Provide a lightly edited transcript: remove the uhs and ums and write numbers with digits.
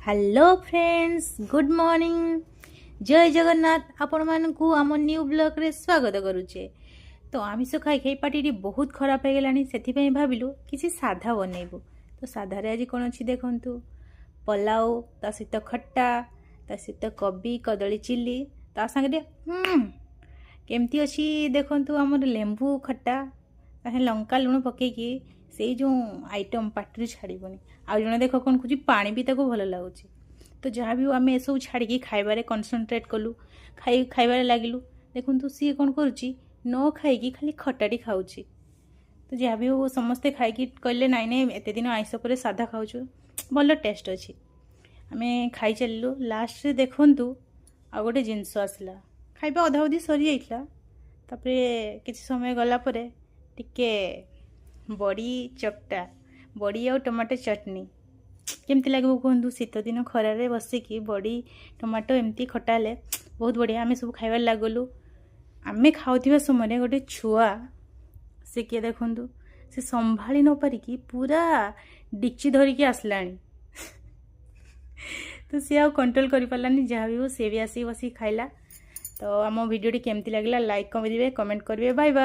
Hello friends, good morning, ଜୟ ଜଗନ୍ନାଥ। ଆପଣମାନଙ୍କୁ ଆମ new ବ୍ଲଗ୍ରେ ସ୍ୱାଗତ କରୁଛେ। ତ ଆମିଷ ଖାଇ ଖାଇ ପାଟିଟି ବହୁତ ଖରାପ ହେଇଗଲାଣି। ସେଥିପାଇଁ ଭାବିଲୁ କିଛି ସାଧା ବନେଇବୁ। ତ ସାଧାରେ ଆଜି କ'ଣ ଅଛି ଦେଖନ୍ତୁ। ପଲାଉ, ତା ସହିତ ଖଟା, ତା ସହିତ କୋବି କଦଳୀ ଚିଲି, ତା ସାଙ୍ଗରେ କେମିତି ଅଛି ଦେଖନ୍ତୁ, ଆମର ଲେମ୍ବୁ ଖଟା, ତା ସାଙ୍ଗେ ଲଙ୍କା ଲୁଣ ପକେଇକି ସେଇ ଯେଉଁ ଆଇଟମ୍ ପାଟିରୁ ଛାଡ଼ିବନି। ଆଉ ଜଣେ ଦେଖ କ'ଣ କହୁଛି, ପାଣି ବି ତାକୁ ଭଲ ଲାଗୁଛି। ତ ଯାହା ବି ହଉ, ଆମେ ଏସବୁ ଛାଡ଼ିକି ଖାଇବାରେ କନସେନ୍ଟ୍ରେଟ୍ କଲୁ, ଖାଇବାରେ ଲାଗିଲୁ। ଦେଖନ୍ତୁ, ସିଏ କ'ଣ କରୁଛି, ନ ଖାଇକି ଖାଲି ଖଟାଟି ଖାଉଛି। ତ ଯାହା ବି ହଉ, ସମସ୍ତେ ଖାଇକି କହିଲେ, "ନାଇଁ ନାଇଁ, ଏତେ ଦିନ ଆଇଁଷ ପରେ ସାଧା ଖାଉଛୁ, ଭଲ ଟେଷ୍ଟ ଅଛି।" ଆମେ ଖାଇ ଚାଲିଲୁ। ଲାଷ୍ଟରେ ଦେଖନ୍ତୁ, ଆଉ ଗୋଟେ ଜିନିଷ ଆସିଲା। ଖାଇବା ଅଧା ଅଧି ସରିଯାଇଥିଲା। ତାପରେ କିଛି ସମୟ ଗଲା ପରେ ଟିକେ ବଡ଼ି ଚକଟା, ବଡ଼ି ଆଉ ଟମାଟୋ ଚଟଣି କେମିତି ଲାଗିବ କୁହନ୍ତୁ? ଶୀତ ଦିନ ଖରାରେ ବସିକି ବଡ଼ି ଟମାଟୋ ଏମିତି ଖଟା ହେଲେ ବହୁତ ବଢ଼ିଆ। ଆମେ ସବୁ ଖାଇବାରେ ଲାଗିଲୁ। ଆମେ ଖାଉଥିବା ସମୟରେ ଗୋଟେ ଛୁଆ, ସେ କିଏ ଦେଖନ୍ତୁ, ସେ ସମ୍ଭାଳି ନ ପାରିକି ପୁରା ଡିକ୍ଚି ଧରିକି ଆସିଲାଣି। ତ ସିଏ ଆଉ କଣ୍ଟ୍ରୋଲ କରିପାରିଲାନି। ଯାହା ବି ହଉ, ସିଏ ବି ଆସିକି ବସିକି ଖାଇଲା। ତ ଆମ ଭିଡ଼ିଓଟି କେମିତି ଲାଗିଲା, ଲାଇକ୍ କରିବେ, କମେଣ୍ଟ କରିବେ। Bye bye.